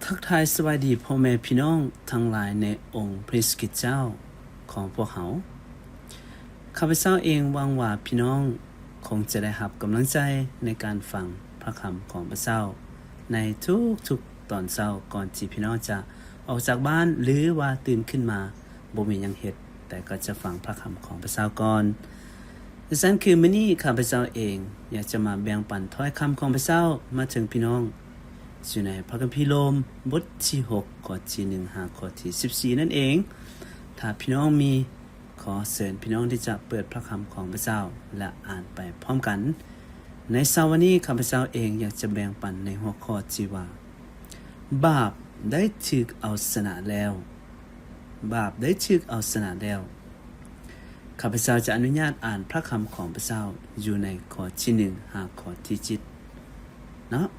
ທັກທາຍສະບາຍດີພໍ່ແມ່ພີ່ນ້ອງທັງຫຼາຍໃນອົງພະເຢຊູຄຣິສຕເຈົ້າຂອງພວກເຮົາ. ຂ້າພະເຈົ້າເອງຫວັງວ່າພີ່ນ້ອງຄົງຈະໄດ້ຮັບກຳລັງໃຈໃນການຟັງພະຄຳຂອງພະເຈົ້າໃນທຸກໆຕອນເຊົ້າ ກ່ອນທີ່ພີ່ນ້ອງຈະອອກຈາກບ້ານ ຫຼືວ່າຕື່ນຂຶ້ນມາບໍ່ມີຫຍັງເຮັດ ແຕ່ກໍຈະຟັງພະຄຳຂອງພະເຈົ້າກ່ອນ. ດັ່ງຊັ້ນຄືມື້ນີ້ຂ້າພະເຈົ້າເອງຢາກຈະມາແບ່ງປັນຖ້ອຍຄຳຂອງພະເຈົ້າມາເຖິງພີ່ນ້ອງ ຢູ່ໃນພະຄຳພີໂລມ ບົດທີຫົກ ຂໍ້ທີໜຶ່ງຫາຂໍ້ທີສິບສີ່ນັ້ນເອງ. ຖ້າພີ່ນ້ອງມີ ຂໍເຊີນພີ່ນ້ອງທີ່ຈະເປີດພະຄຳຂອງພະເຈົ້າ ແລະ ອ່ານໄປພ້ອມກັນ. ໃນເຊົ້າວັນນີ້ ຂ້າພະເຈົ້າເອງຢາກຈະແບ່ງປັນໃນຫົວຂໍ້ທີ່ວ່າ ບາບໄດ້ຖືກເອົາຊະນະແລ້ວ. ບາບໄດ້ຖືກເອົາຊະນະແລ້ວ. ຂ້າພະເຈົ້າຈະອະນຸຍາດອ່ານພະຄຳຂອງພະເຈົ້າຢູ່ໃນຂໍ້ທີໜຶ່ງຫາຂໍ້ທີເຈັດເນາະ.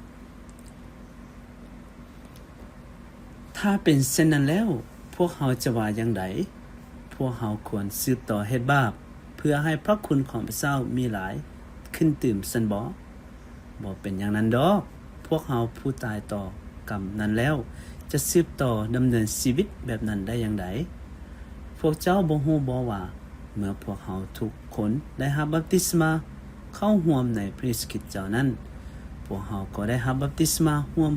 ຖ້າເປັນເຊັ່ນນັ້ນແລ້ວ, ພວກເຮົາຈະວ່າຢ່າງໃດ? ພວກເຮົາຄວນສືບຕໍ່ເຮັດບາບ ເພື່ອໃຫ້ພະຄຸນຂອງພະເຈົ້າມີຫຼາຍຂຶ້ນຕື່ມຊັ້ນບໍ? ບໍ່ເປັນຢ່າງນັ້ນດອກ. ພວກເຮົາຜູ້ຕາຍຕໍ່ກຳນັ້ນແລ້ວ ຈະສືບຕໍ່ດຳເນີນຊີວິດແບບນັ້ນໄດ້ຢ່າງໃດ? ພວກເຈົ້າບໍ່ຮູ້ບໍວ່າ ເມື່ອພວກເຮົາທຸກຄົນໄດ້ຮັບບັບຕິສມາເຂົ້າຮ່ວມໃນພະເຢຊູຄຣິສເຈົ້ານັ້ນ, ພວກເຮົາກໍໄດ້ຮັບບັບຕິສມາຮ່ວມ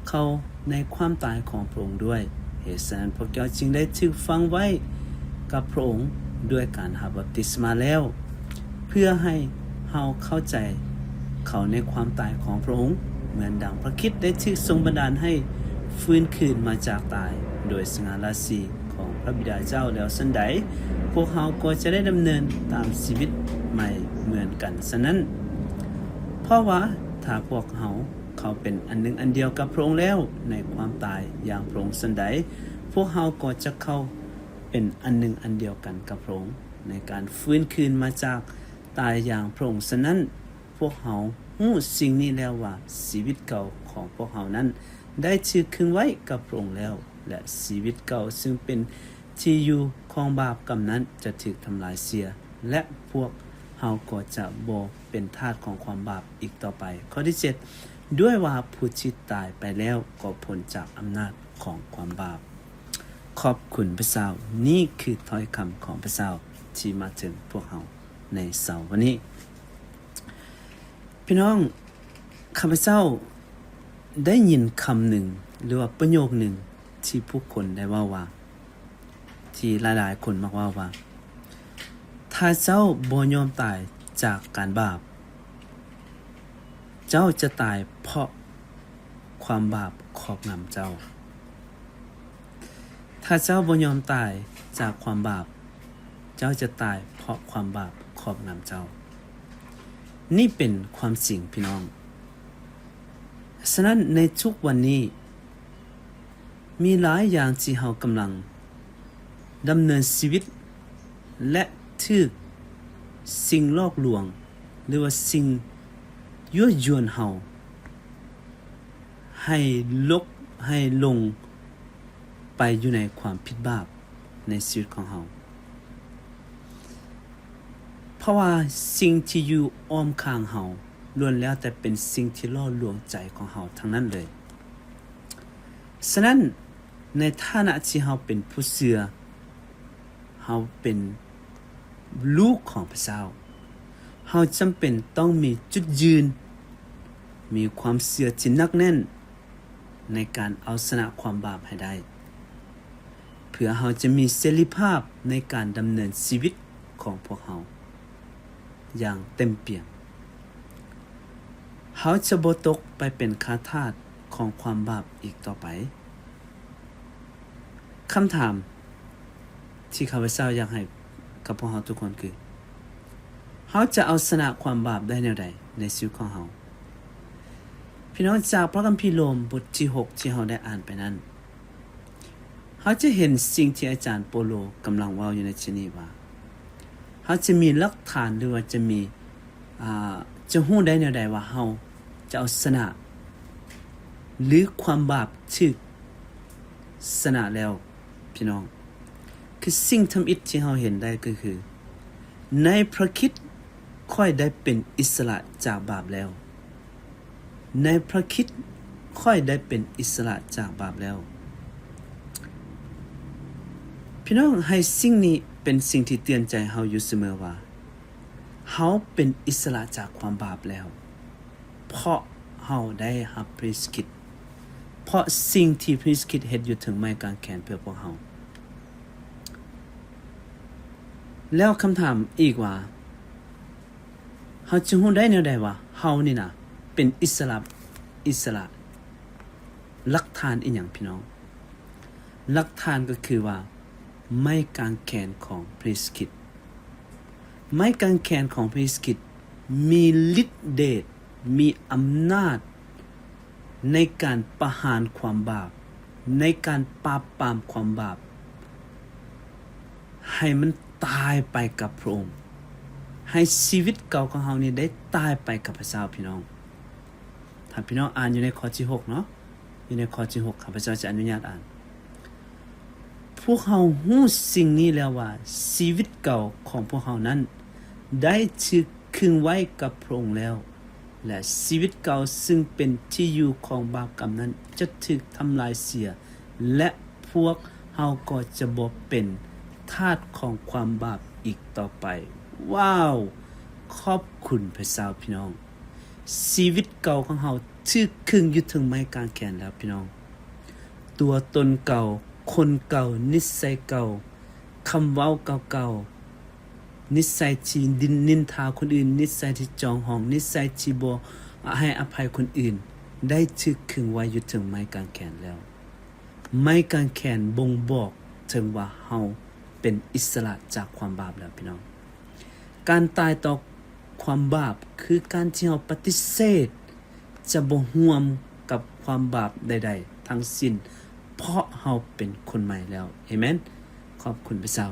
ເຂົ້າໃນຄວາມຕາຍຂອງພະອົງດ້ວຍ. ເຫດສະນັ້ນ ພວກເຈົ້າຈຶ່ງໄດ້ຖືກຝັງໄວ້ກັບພະອົງດ້ວຍການຮັບບັບຕິສມາແລ້ວ, ເພື່ອໃຫ້ເຮົາເຂົ້າໃຈເຂົ້າໃນຄວາມຕາຍຂອງພະອົງ, ເໝືອນດັ່ງພະຄຣິດໄດ້ຖືກຊົງບັນດານໃຫ້ຟື້ນຄືນມາຈາກຕາຍໂດຍສະຫງ່າລາສີຂອງພະບິດາເຈົ້າແລ້ວຊັ້ນໃດ, ພວກເຮົາກໍຈະໄດ້ດຳເນີນຕາມຊີວິດໃໝ່ເໝືອນກັນສະນັ້ນ. ເພາະວ່າຖ້າພວກເຮົາເຂົ້າເປັນອັນໜຶ່ງອັນດຽວກັບພະອົງແລ້ວໃນຄວາມຕາຍຢ່າງພະອົງຊັ້ນໃດ, ພວກເຮົາກໍຈະເຂົ້າເປັນອັນໜຶ່ງອັນດຽວກັນກັບພະອົງໃນການຟື້ນຄືນມາຈາກຕາຍຢ່າງພະອົງສະນັ້ນ. ພວກເຮົາຮູ້ສິ່ງນີ້ແລ້ວວ່າ ຊີວິດເກົ່າຂອງພວກເຮົານັ້ນໄດ້ຖືກຄຶງໄວ້ກັບພະອົງແລ້ວ, ແລະ ຊີວິດເກົ່າຊຶ່ງເປັນທີ່ຢູ່ຂອງບາບກຳນັ້ນຈະຖືກທຳລາຍເສຍ, ແລະ ພວກເຮົາກໍຈະບໍ່ເປັນທາດຂອງຄວາມບາບອີກຕໍ່ໄປ. ຂໍ້ທີເຈັດ, ດ້ວຍວ່າຜູ້ທີ່ຕາຍໄປແລ້ວກໍພົ້ນຈາກອຳນາດຂອງຄວາມບາບ. ຂອບຄຸນພະເຈົ້າ, ນີ້ຄືຖ້ອຍຄຳຂອງພະເຈົ້າທີ່ມາເຖິງພວກເຮົາໃນເຊົ້າວັນນີ້. ພີ່ນ້ອງ, ຂ້າພະເຈົ້າໄດ້ຍິນຄຳໜຶ່ງ ຫຼືວ່າປະໂຫຍກໜຶ່ງທີ່ຜູ້ຄົນໄດ້ເວົ້າວ່າ, ທີ່ຫຼາຍໆຄົນມັກເວົ້າວ່າ, ຖ້າເຈົ້າບໍ່ຍອມຕາຍຈາກການບາບ, ເຈົ້າຈະຕາຍເພາະຄວາມບາບຄອບງຳເຈົ້າ. ຖ້າເຈົ້າບໍ່ຍອມຕາຍຈາກຄວາມບາບ, ເຈົ້າຈະຕາຍເພາະຄວາມບາບຄອບງຳເຈົ້າ. ນີ້ເປັນຄວາມຈິງ, ພີ່ນ້ອງ. ສະນັ້ນ, ໃນທຸກວັນນີ້, ມີຫຼາຍຢ່າງທີ່ເຮົາກຳລັງດຳເນີນຊີວິດ ແລະ ຖືກສິ່ງຫຼອກລວງ ຫຼືວ່າສິ່ງຍົວະຢວນເຮົາໃຫ້ຫຼົກ, ໃຫ້ຫຼົງໄປຢູ່ໃນຄວາມຜິດບາບໃນຊີວິດຂອງເຮົາ. ເພາະວ່າສິ່ງທີ່ຢູ່ອ້ອມຂ້າງເຮົາ ລ້ວນແລ້ວແຕ່ເປັນສິ່ງທີ່ຫຼໍ່ລວງໃຈຂອງເຮົາທັງນັ້ນເລີຍ. ສະນັ້ນ, ໃນຖານະທີ່ເຮົາເປັນຜູ້ເຊື່ອ, ເຮົາເປັນລູກຂອງພະເຈົ້າ, ເຮົາຈຳເປັນຕ້ອງມີຈຸດຢືນ, ມີຄວາມເຊື່ອທີ່ໜັກແໜ້ນໃນການເອົາຊະນະຄວາມບາບໃຫ້ໄດ້, ເພື່ອເຮົາຈະມີເສລີພາບໃນການດຳເນີນຊີວິດຂອງພວກເຮົາຢ່າງເຕັມປ່ຽມ. ເຮົາຈະບໍ່ຕົກໄປເປັນຂ້າທາດຂອງຄວາມບາບອີກຕໍ່ໄປ. ຄຳຖາມທີ່ຂ້າພະເຈົ້າຢາກໃຫ້ກັບພວກເຮົາທຸກຄົນຄື, ເຮົາຈະເອົາຊະນະຄວາມບາບໄດ້ແນວໃດໃນຊີວິດຂອງເຮົາ? ພີ່ນ້ອງ, ຈາກພະຄຳພີໂລມບົດທີຫົກທີ່ເຮົາໄດ້ອ່ານໄປນັ້ນ, ເຮົາຈະເຫັນສິ່ງທີ່ອາຈານໂປໂລກຳລັງເວົ້າຢູ່ໃນທີ່ນີ້ວ່າ, ເຮົາຈະມີຫຼັກຖານ ຫຼືວ່າຈະມີ, ອ່າ, ຈະຮູ້ໄດ້ແນວໃດວ່າເຮົາຈະເອົາຊະນະ ຫຼື ຄວາມບາບຖືກຊະນະແລ້ວ? ພີ່ນ້ອງ, ຄືສິ່ງທຳອິດທີ່ເຮົາເຫັນໄດ້ກໍຄື, ໃນພຣະຄຣິດ ຂ້ອຍໄດ້ເປັນອິດສະຫຼະຈາກບາບແລ້ວ. ໃນພຣະຄຣິດ ຂ້ອຍໄດ້ເປັນອິດສະຫຼະຈາກບາບແລ້ວ. ພີ່ນ້ອງ, ໃຫ້ສິ່ງນີ້ເປັນສິ່ງທີ່ເຕືອນໃຈເຮົາຢູ່ສະເໝີວ່າ ເຮົາເປັນອິດສະຫຼະຈາກຄວາມບາບແລ້ວ ເພາະເຮົາໄດ້ຮັບພະເຢຊູຄຣິດ, ເພາະສິ່ງທີ່ພະເຢຊູຄຣິດເຮັດຢູ່ເທິງໄມ້ກາງແຂນເພື່ອພວກເຮົາ. ແລ້ວຄຳຖາມອີກວ່າ ເຮົາຈະຮູ້ໄດ້ແນວໃດວ່າເຮົານີ້ນະເປັນອິດສະຫຼະ, ອິດສະຫຼະ? ຫຼັກຖານອີ່ຫຍັງພີ່ນ້ອງ? ຫຼັກຖານກໍຄືວ່າໄມ້ກາງແຂນຂອງພະເຢຊູຄຣິດ. ໄມ້ກາງແຂນຂອງພະເຢຊູຄຣິດມີລິດເດດ, ມີອຳນາດ ໃນການປະຫານຄວາມບາບ, ໃນການປາບປາມຄວາມບາບ ໃຫ້ມັນຕາຍໄປກັບພະອົງ, ໃຫ້ຊີວິດເກົ່າຂອງເຮົານີ້ໄດ້ຕາຍໄປກັບພະເຈົ້າ, ພີ່ນ້ອງ. ຖ້າພີ່ນ້ອງອ່ານຢູ່ໃນຂໍ້ທີຫົກເນາະ, ຢູ່ໃນຂໍ້ທີຫົກ ຂ້າພະເຈົ້າຈະອະນຸຍາດອ່ານ. ພວກເຮົາຮູ້ສິ່ງນີ້ແລ້ວວ່າ ຊີວິດເກົ່າຂອງພວກເຮົານັ້ນໄດ້ຖືກຄຶງໄວ້ກັບພະອົງແລ້ວ ແລະ ຊີວິດເກົ່າຊຶ່ງເປັນທີ່ຢູ່ຂອງບາບກຳນັ້ນຈະຖືກທຳລາຍເສຍ ແລະ ພວກເຮົາກໍຈະບໍ່ເປັນທາດຂອງຄວາມບາບອີກຕໍ່ໄປ. ວ້າວ! ຂອບຄຸນພະເຈົ້າ, ພີ່ນ້ອງ. ຊີວິດເກົ່າຂອງເຮົາຖືກຄຶງຢູ່ເທິງໄມ້ກາງແຂນແລ້ວ, ພີ່ນ້ອງ. ຕົວຕົນເກົ່າ, ຄົນເກົ່າ, ນິດໄສເກົ່າ, ຄຳເວົ້າເກົ່າໆ, ນິດໄສທີ່ດິນ ນິນທາຄົນອື່ນ, ນິດໄສທີ່ຈອງຫ້ອງ, ນິດໄສທີ່ບໍ່ໃຫ້ອະໄພຄົນອື່ນ ໄດ້ຖືກຄຶງໄວ້ຢູ່ເທິງໄມ້ກາງແຂນແລ້ວ. ໄມ້ກາງແຂນບົ່ງບອກເຖິງວ່າເຮົາເປັນອິດສະຫຼະຈາກຄວາມບາບແລ້ວ, ພີ່ນ້ອງ. ການຕາຍຕໍ່ຄວາມບາບຄືການທີ່ເຮົາປະຕິເສດຈະບໍ່ຮ່ວມກັບຄວາມບາບໃດໆທັງສິ້ນ, ເພາະເຮົາເປັນຄົນໃໝ່ແລ້ວ. ເອເມນ. ຂອບຄຸນພະເຈົ້າ.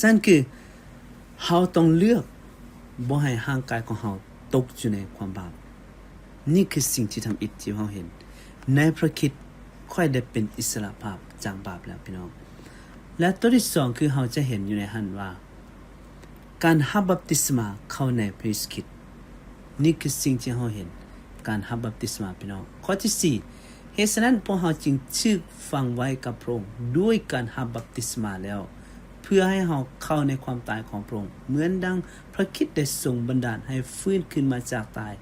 ຊັ້ນຄືເຮົາຕ້ອງເລືອກບໍ່ໃຫ້ຮ່າງກາຍຂອງເຮົາຕົກຢູ່ໃນຄວາມບາບ. ນີ້ຄືສິ່ງທີ່ທຳອິດທີ່ເຮົາເຫັນໃນພະຄຣິດ. ຂ້ອຍໄດ້ເປັນອິດສະຫຼະພາບຈາກບາບແລ້ວ, ພີ່ນ້ອງ. ແລະ ຕົວທີສອງຄືເຮົາຈະເຫັນຢູ່ໃນຫັ້ນວ່າ ການຮັບບັບຕິສມາເຂົ້າໃນພະເຢຊູຄຣິດ. ນີ້ຄືສິ່ງທີ່ເຮົາເຫັນ, ການຮັບບັບຕິສມາ, ພີ່ນ້ອງ. ຂໍ້ທີສີ່ ເຫດສະນັ້ນ ພວກເຮົາຈຶ່ງຖືກຝັງໄວ້ກັບພະອົງດ້ວຍການຮັບບັບຕິສມາແລ້ວ, ເພື່ອໃຫ້ເຮົາເຂົ້າໃນຄວາມຕາຍຂອງພະອົງ, ເໝືອນດັ່ງພະຄຣິດໄດ້ຊົງບັນດານໃຫ້ຟື້ນຄືນມາຈາກຕາຍ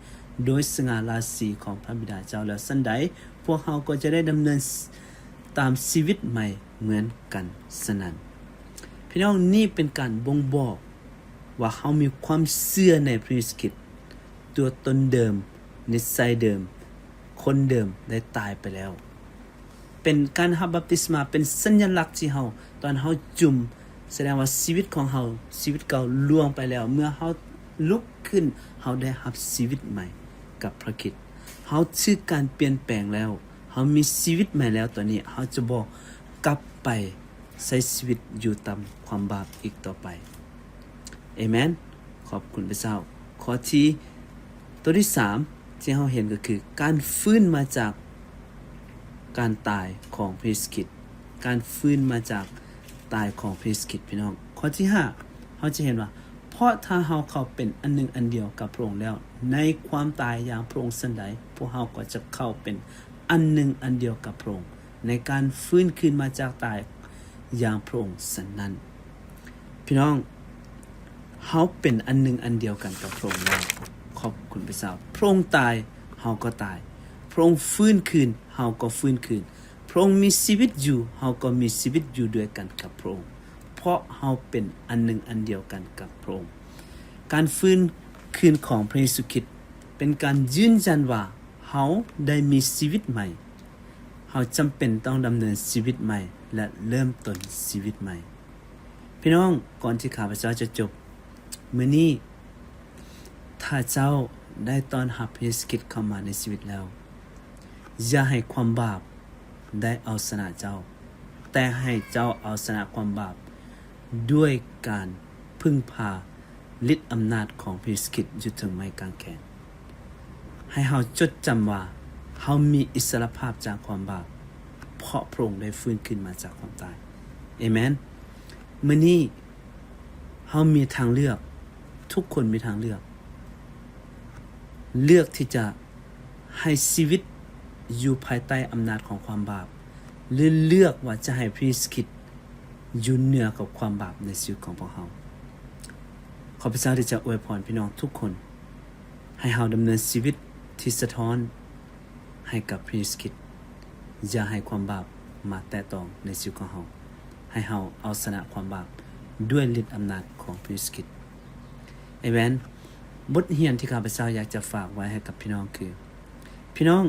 ໂດຍສະຫງ່າລາສີຂອງພະບິດາເຈົ້າແລ້ວ, ຊັ້ນໃດ ພວກເຮົາກໍຈະໄດ້ດຳເນີນຕາມຊີວິດໃໝ່ເໝືອນກັນສະນັ້ນ. ພີ່ນ້ອງ, ນີ້ເປັນການບົ່ງບອກ ວ່າເຮົາມີຄວາມເຊື່ອໃນພະເຢຊູຄຣິດ, ຕົວຕົນເດີມ, ນິດໄສເດີມ, ຄົນເດີມໄດ້ຕາຍໄປແລ້ວ. ເປັນການຮັບບັບຕິສມາ ເປັນສັນຍະລັກທີ່ເຮົາ, ຕອນເຮົາຈຸ່ມ, ສະແດງວ່າຊີວິດຂອງເຮົາ, ຊີວິດເກົ່າລ່ວງໄປແລ້ວ. ເມື່ອເຮົາລຸກຂຶ້ນ, ເຮົາໄດ້ຮັບຊີວິດໃໝ່ກັບພະຄຣິດ. ເຮົາຖືກການປ່ຽນແປງແລ້ວ. ເຮົາມີຊີວິດໃໝ່ແລ້ວ. ຕອນນີ້ເຮົາຈະບໍ່ກັບໄປ ໃຊ້ຊີວິດຢູ່ຕາມຄວາມບາບອີກຕໍ່ໄປ. ເອເມນ. ຂອບຄຸນພະເຈົ້າ. ຂໍ້ທີ ຕົວທີສາມທີ່ເຮົາເຫັນກໍຄື ການຟື້ນມາຈາກການຕາຍຂອງພະເຢຊູຄຣິດ. ການຟື້ນມາຈາກຕາຍຂອງພະເຢຊູຄຣິດ, ພີ່ນ້ອງ. ຂໍ້ທີຫ້າ ເຮົາຈະເຫັນວ່າ ເພາະຖ້າເຮົາເຂົ້າເປັນອັນໜຶ່ງອັນດຽວກັບພະອົງແລ້ວ ໃນຄວາມຕາຍຢ່າງພະອົງ, ຊັ້ນໃດ ພວກເຮົາກໍຈະເຂົ້າເປັນອັນໜຶ່ງອັນດຽວກັບພະອົງ ໃນການຟື້ນຄືນມາຈາກຕາຍຢ່າງພະອົງຊັ້ນນັ້ນ. ພີ່ນ້ອງ, ເຮົາເປັນອັນໜຶ່ງອັນດຽວກັນກັບພະອົງແລ້ວ. ຂອບຄຸນພະເຈົ້າ. ພະອົງຕາຍ, ເຮົາກໍຕາຍ. ພະອົງຟື້ນຄືນ, ເຮົາກໍຟື້ນຄືນ. ພະອົງມີຊີວິດຢູ່, ເຮົາກໍມີຊີວິດຢູ່ດ້ວຍກັນກັບພະອົງ, ເພາະເຮົາເປັນອັນໜຶ່ງອັນດຽວກັນກັບພະອົງ. ການຟື້ນຄືນຂອງພະເຢຊູຄຣິດເປັນການຢືນຢັນວ່າ ເຮົາໄດ້ມີຊີວິດໃໝ່. ເຮົາຈຳເປັນຕ້ອງດຳເນີນຊີວິດໃໝ່ ແລະ ເລີ່ມຕົ້ນຊີວິດໃໝ່. ພີ່ນ້ອງ, ກ່ອນທີ່ຂ້າພະເຈົ້າຈະຈົບມື້ນີ້, ຖ້າເຈົ້າໄດ້ຕ້ອນຮັບພະເຢຊູຄຣິດເຂົ້າມາໃນຊີວິດແລ້ວ, ຢ່າໃຫ້ຄວາມບາບໄດ້ເອົາຊະນະເຈົ້າ, ແຕ່ໃຫ້ເຈົ້າເອົາຊະນະຄວາມບາບດ້ວຍການ ເພິ່ງພາລິດອຳນາດຂອງພະເຢຊູຄຣິດຢູ່ເທິງໄມ້ກາງແຂນ. ໃຫ້ເຮົາຈົດຈຳວ່າເຮົາມີອິດສະຫຼະພາບຈາກຄວາມບາບ ເພາະພະອົງໄດ້ຟື້ນຄືນມາຈາກຄວາມຕາຍ. ເອເມນ. ມື້ນີ້ເຮົາມີທາງເລືອກ, ທຸກຄົນມີທາງເລືອກ, ເລືອກທີ່ຈະ ໃຫ້ຊີວິດ ຢູ່ພາຍໃຕ້ອຳນາດຂອງຄວາມບາບ ຫຼື ເລືອກວ່າຈະໃຫ້ພະເຢຊູຄຣິດຢູ່ເໜືອກັບຄວາມບາບໃນຊີວິດຂອງພວກເຮົາ. ຂໍພະເຈົ້າທີ່ຈະອວຍພອນພີ່ນ້ອງທຸກຄົນ ໃຫ້ເຮົາດຳເນີນຊີວິດທີ່ສະທ້ອນໃຫ້ກັບພະເຢຊູຄຣິດ. ຢ່າໃຫ້ຄວາມບາບມາແຕະຕ້ອງໃນຊີວິດຂອງເຮົາ. ໃຫ້ເຮົາເອົາຊະນະຄວາມບາບດ້ວຍລິດອຳນາດຂອງພະເຢຊູຄຣິດ. ເອເມນ. ບົດຮຽນທີ່ຂ້າພະເຈົ້າຢາກຈະຝາກໄວ້ໃຫ້ກັບພີ່ນ້ອງຄື ພີ່ນ້ອງ,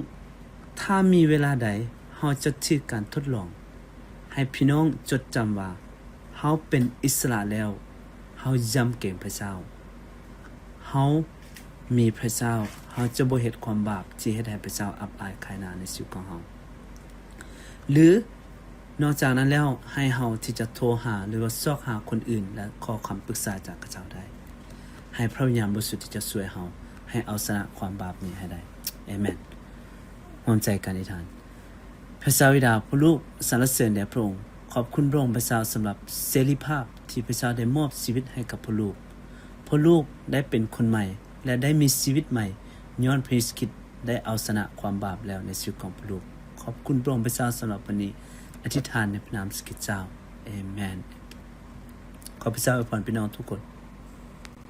ຖ້າມີເວລາໃດເຮົາຈະຖືກການທົດລອງ, ໃຫ້ພີ່ນ້ອງຈົດຈຳວ່າ ເຮົາເປັນອິດສະຫຼະແລ້ວ, ເຮົາຢຳເກງພະເຈົ້າ, ເຮົາມີພະເຈົ້າ, ເຮົາຈະບໍ່ເຮັດຄວາມບາບທີ່ເຮັດໃຫ້ພະເຈົ້າອັບອາຍຂາຍໜ້າໃນຊີວິດຂອງເຮົາ. ຫຼື ນອກຈາກນັ້ນແລ້ວ, ໃຫ້ເຮົາທີ່ຈະໂທຫາ ຫຼືວ່າຊອກຫາຄົນອື່ນ ແລະ ຂໍຄຳປຶກສາຈາກເຂົາເຈົ້າໄດ້. ໃຫ້ພະວິນຍານບໍລິສຸດທີ່ຈະຊ່ວຍເຮົາໃຫ້ເອົາຊະນະຄວາມບາບນີ້ໃຫ້ໄດ້. ເອເມນ. ຮ່ວມໃຈກັນອະທິຖານ. ພະເຈົ້າບິດາ, ພະລູກສັນລະເສີນແດ່ພະອົງ. ຂອບຄຸນພະອົງພະເຈົ້າສຳລັບເສລີພາບທີ່ພະເຈົ້າໄດ້ມອບຊີວິດໃຫ້ກັບພະລູກ. ພະລູກໄດ້ເປັນຄົນໃໝ່ ແລະ ໄດ້ມີຊີວິດໃໝ່ ຍ້ອນພະເຢຊູຄຣິດໄດ້ເອົາຊະນະຄວາມບາບແລ້ວໃນຊີວິດຂອງພະລູກ. ຂອບຄຸນພະອົງພະເຈົ້າສຳລັບວັນນີ້. ອະທິຖານໃນພະນາມເຢຊູຄຣິດເຈົ້າ. ເອເມນ. ຂໍພະເຈົ້າອວຍພອນພີ່ນ້ອງທຸກຄົນ.